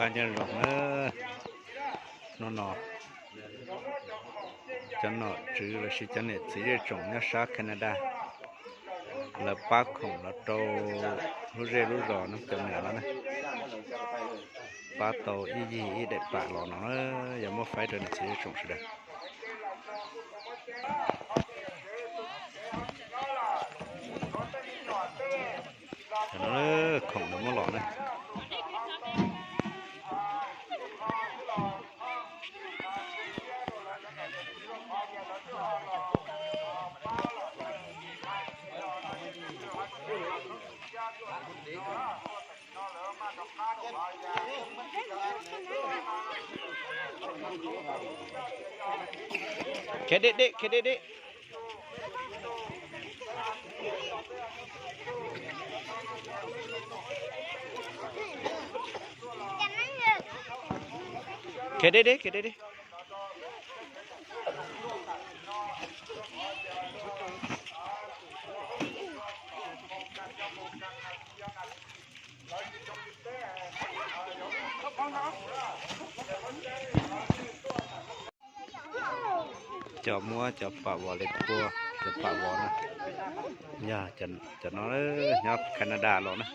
Nyob zoo na, hnub no cov nom tswv los sis cov niam txiv zej tsoom nyob sab Canada, lawv pab khoom los rau lub zej lub zos Nab Cov Nam no na, pab tau ib yig ib daim pam los no na, yog muab faib rau niam txiv zej tsoom sawv daws. Khoom lawv muab los na. Khiav deb deb, khiav deb deb. Khiav deb deb, khiav deb deb. Cov muab cov pam vos li pua, cov pam vos na, yog cov no nyob Canada los na.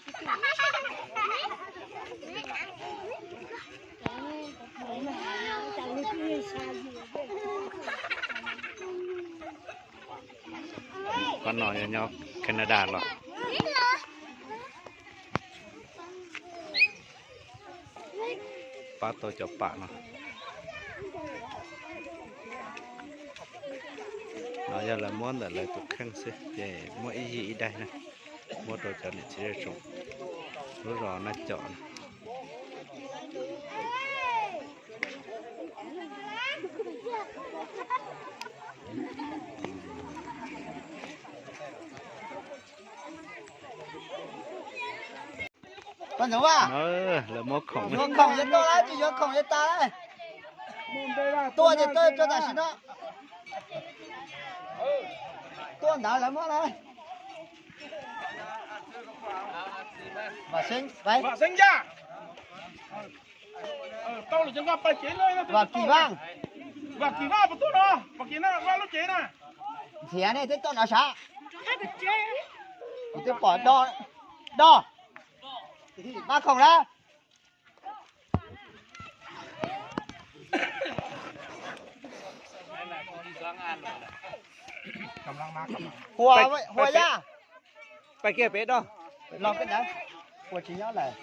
Pab no yog nyob Canada los. Pab tau cov pam no. No yog lawv muab ntawm lawv tus kheej xwb ces muab ib yig ib daim na, muab rau cov niam txiv zej tsoom lub zos Nab Cov no. Koj ntxoov a, lawv muab khoom, yuav khoom yuav tau lawm, tsis yuav khoom yuav tas lawm. Tuaj ces tuaj tso tam sim no. Tuaj ntawd lawv muab lawm. Vam Xeeb, Vam Xeeb Yaj. Vam Kim Vaj, Vam Kim Vaj puas tuaj no? Vam Kim Vaj lub tsev na. Nrhiav nej twb tuaj no sav. Kuv twb pom do, do, mab khoom lawm. Hua, Hua Yaj. Pais kiag pem do. Los koj ntawd, ua tsis nyob lawm.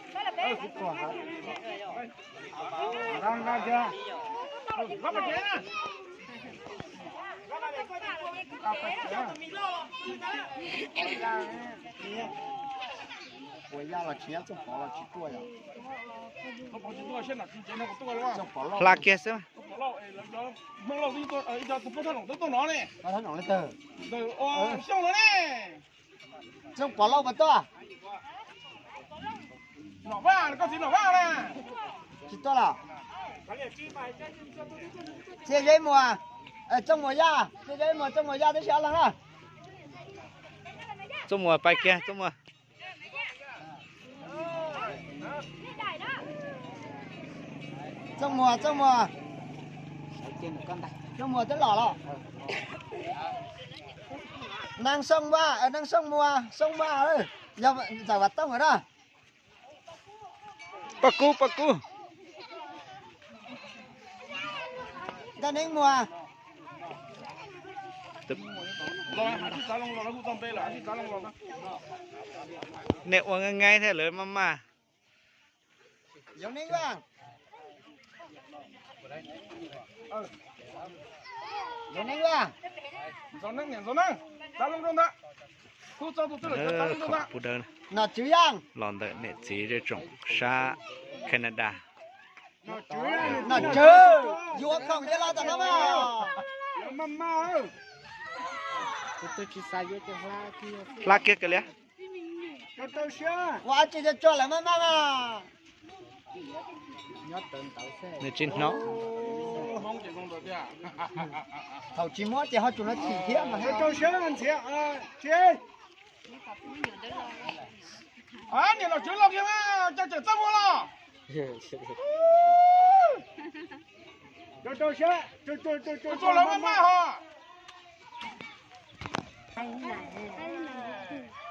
Ua yaj los tsis nyob, Txooj Pov los tsis tuaj yom. Hla kiag xwb. Txooj Pov Lauj puas tuaj? Tsis tuaj los? Txiaj Zeb Muas, Txooj Muas Yaj, Txiaj Zeb Muas, Txooj Muas Yaj tib si ob leeg na. Txooj Muas pais kiag, Txooj Muas. Txooj Muas, Txooj Muas. Txooj Muas twb los los. Neeb Xyooj Vaj, Neeb Xyooj Muas, Xyooj Vaj, yog ntxawm Vam Tooj na. Poj Kub, Poj Kub. Ntxawm Neeb Muas. Nej ua nqaij nqaij thiab lawv maj maj. Yoov Neeb Vaj. Yoov Neeb Vaj. Nom tswv Yaj. Los ntawm niam txiv zej tsoom sab Canada. Nom tswv, yuav khoom ces los tom no mas. Hla kiag kiag li. Ua tsis tso lawm maj maj mas. Nws tsis hnov. Thaum tsis muab ces ho tsum no chim thiab mas. Niam nom tswv los kiag mas, cov tseem txaj muag los. Rau, rau siab, rau, rau, rau, rau, rau lawv maj maj ho.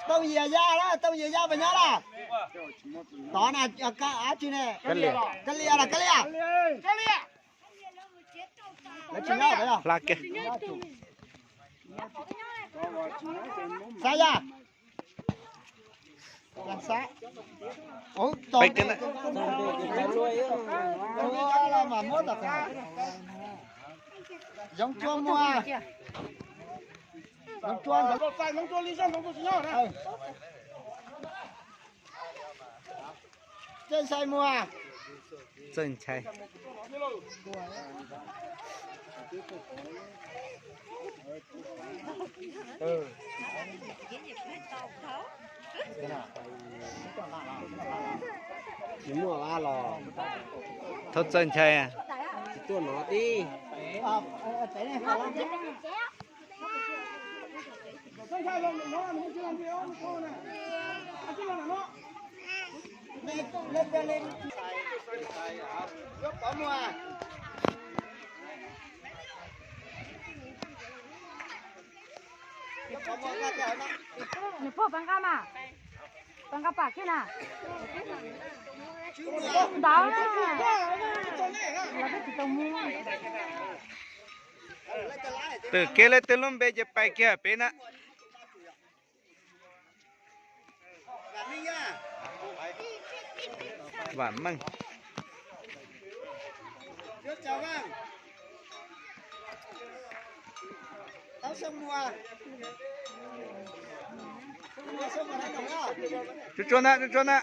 Tooj Yias ya na, Tooj Yias ya puas nyob na? Tod na, ab tsi ne? Kab Lias, Kab Lias. Lawv tsis nyob. Hla kiag. Xab ya. Xab. Ub, tos mas muab tom qab. Zoov Tsua Muas. Zoov Tsua ntawd. Txawj Ntshai Muas. Txawj Ntshai. Tsis muaj los. Thaub Txawj Ntshai. Tsis tuaj no tib. Nws puag pab nqaj mas, pab nqaj pam kiag na. Ntawd na, los twb tsis tau muag. Twm kev leej twg lub npe ces pais kiag pem na. Vam Meej. Tsuag tsuag na, tsuag tsuag na.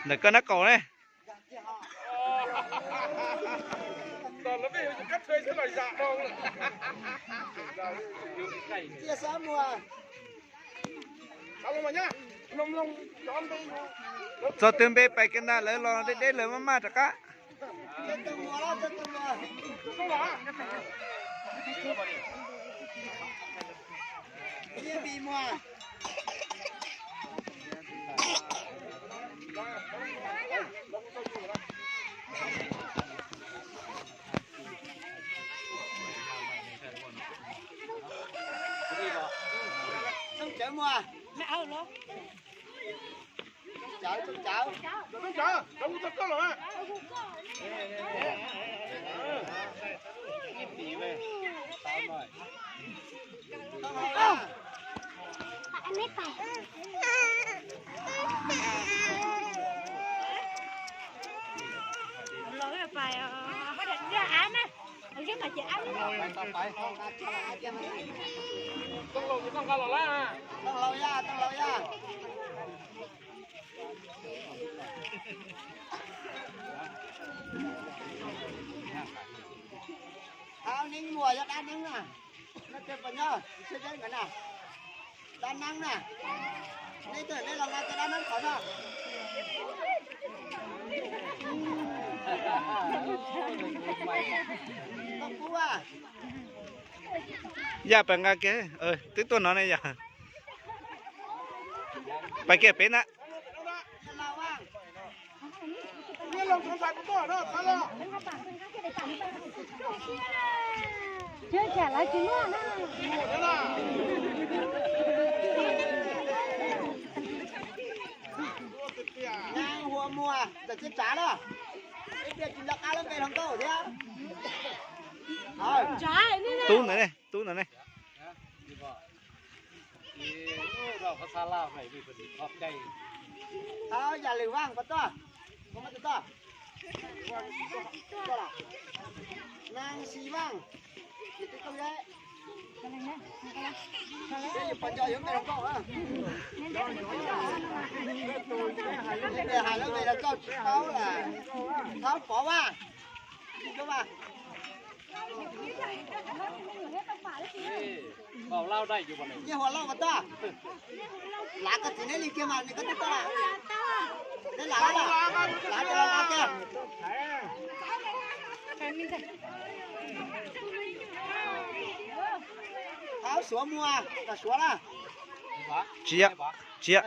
Ntawm koj nab kaum ne. Txog twg npe pais kiag ntag, lawv los deb deb lawv maj maj rov qab. Dab neeb muas yog dab neeb na. Nyob twg puas nyob, seb deb nkawd na. Dab neeb na. Nej twb nej los nqa cov dab neeb qhov no. Koj pub a. Yaj pais nqa kiag, twb tuaj no ne yog. Pais kiag pem na. Nag hua muag ntawm txiv tsav na. Ib pliag tsis nco qab lub npe hluas nkauj thiab. Tub ntawd ne, tub ntawd ne. Thov yam lwm Vaj puas tuaj? Puas tuaj? Nag Xis Vaj. Peb yuav pom nco yuav npe hluas nkauj na. Hais lub npe los tsis paub lawm. Thov Pov Vaj. Nyiaj Huas Lauj puas tuaj? Lav koj txiv neb li kiag mas nws koj twb tuaj lawm. Neb lav, lav cov los lav kiag. Suav muag, nom suav na. Tsis yog, tsis yog.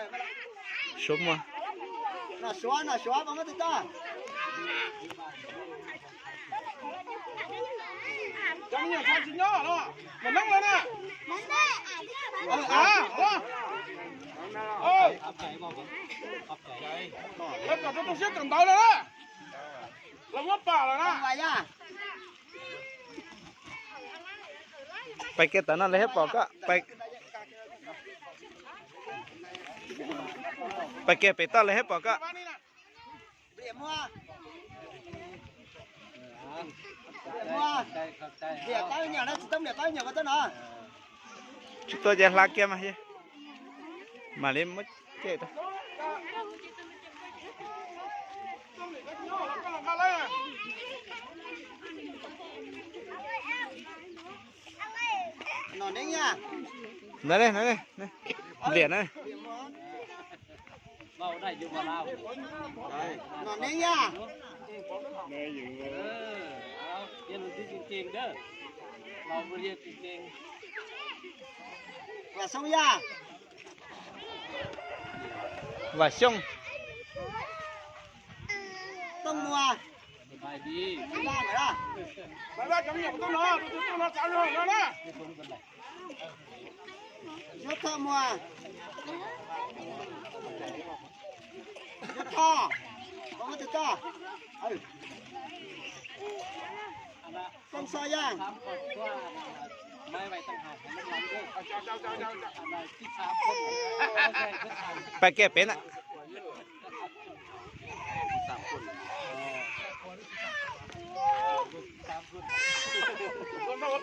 Suav muag. Nom suav, nom suav, mas muab tus toj. Cov me nyuam tsis nyob los, mus neeb lawm na. Lawv kom tus siab tawm ntawd lawm na. Lawv muab pam lawm na. Pais kiag tom no lawv thiaj pom koj. Pais kiag pem toj lawv thiaj pom koj. Tsis tuaj ces hla kiag mas, mam li muab cem rau. Ntawd ne, ntawd ne, npliam na. Nom neeb yaj. Vam Xyooj yaj. Vam Xyooj. Tooj Muas. Yuav Thoj Muas. Yuav Thoj. Tooj Xo Yaj. Pais kiag pem na.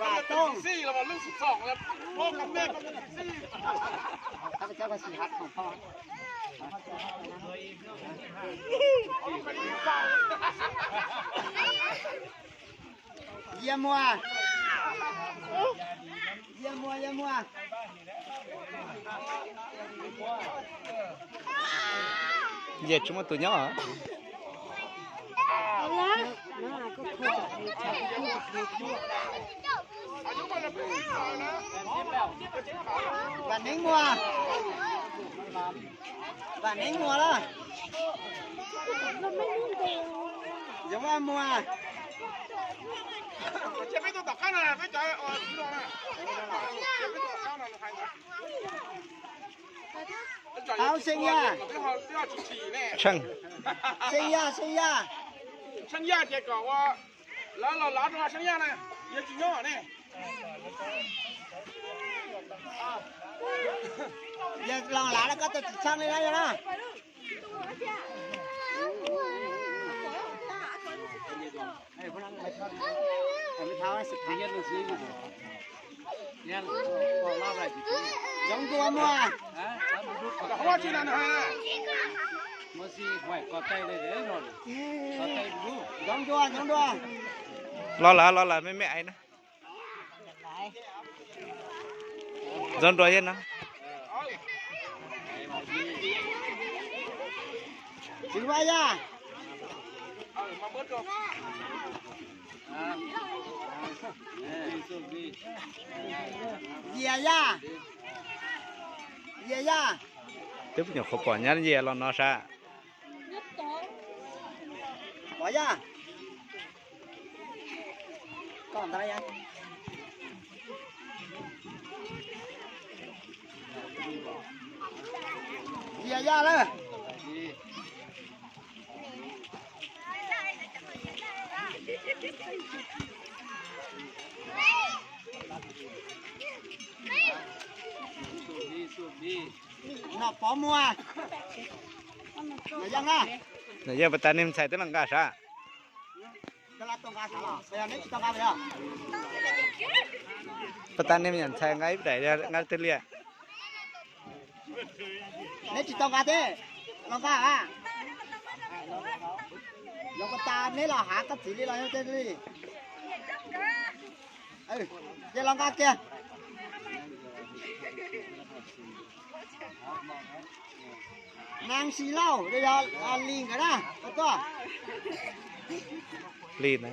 Vam Tooj. Yias Muas. Yias Muas, Yias Muas. Yias tsis muaj tus nyob. Vam Neeb Muas. Vam Neeb Muas lawm. Yoov Vaj Muas. Tau Xeeb Yaj. Xeeb Yaj, Xeeb Yaj. Lawv los lav rau Xeeb Yaj na, yog tsis nyob ne. Yog los lav no koj tau tsis tshee li na yog na. Yoov Ntuas Muas. Yoov Ntuas, Yoov Ntuas. Los lawm, los lawm, me me ais na. Ntxoov Nruas yog no. Tswv Vaj Yaj. Yias Yaj. Yias Yaj. Twb nyuam qhuav pom nyab Yias los no sav. Pom Yaj. Yias Yaj lawm. Nom Pov Muas. Nom Yeej na. Nom Yeej, pas tas nej ntxhais twb los nqa sav? Pas tas nej me nyuam ntxhais nqa ib daim nqa twg li? Neb tsis tau nqa thiab, los nqa a. Los pas tas neb los hav koj txiv li los yog li. Ces los nqa kiag. Nab Sis Lauj, yog Lis nkawd na, tuaj. Lis na.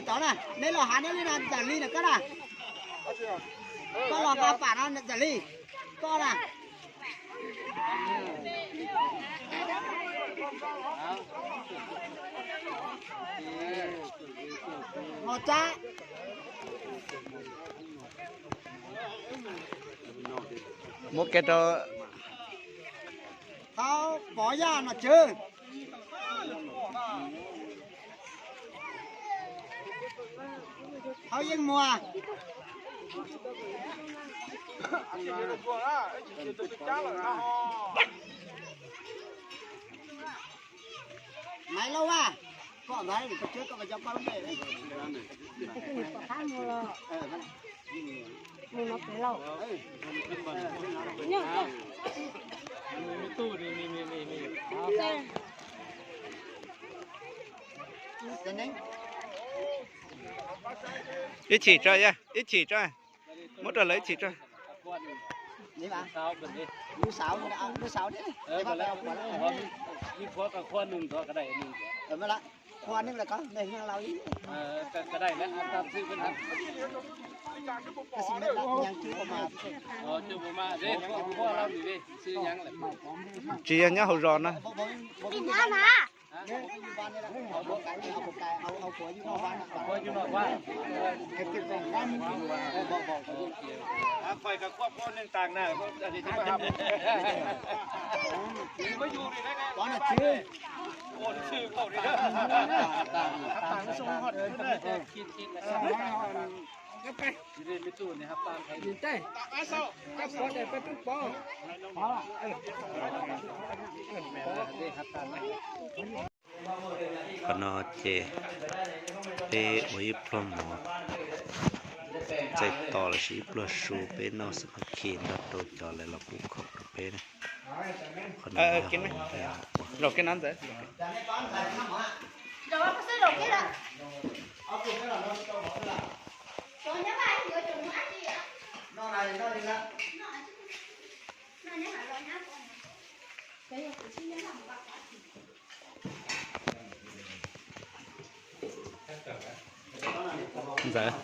Tod na, neb los hav neb li no, yam Lis na koj na. Koj los koj pam no Ntxawm Lis, koj na. Mos Tsab. Muab kiag rau. Thov Pov Yaj nom tswv. Thov Yeej Muas. Maiv Lauj Vaj, koj ntawd koj tswv koj mas yog koj lub npe. Ib chim tso, ib chim tso, muab rau lawv ib chim tso. Tsis yog nyob hauv zos na. Qhov no ces peb ua ib pluag mov txais tos lossis ib pluag su peb noj xab mab khi nrog rau cov lawv los pub khoom rau peb na. Qhov no zaum kiag no ntxawm. Ntxawm.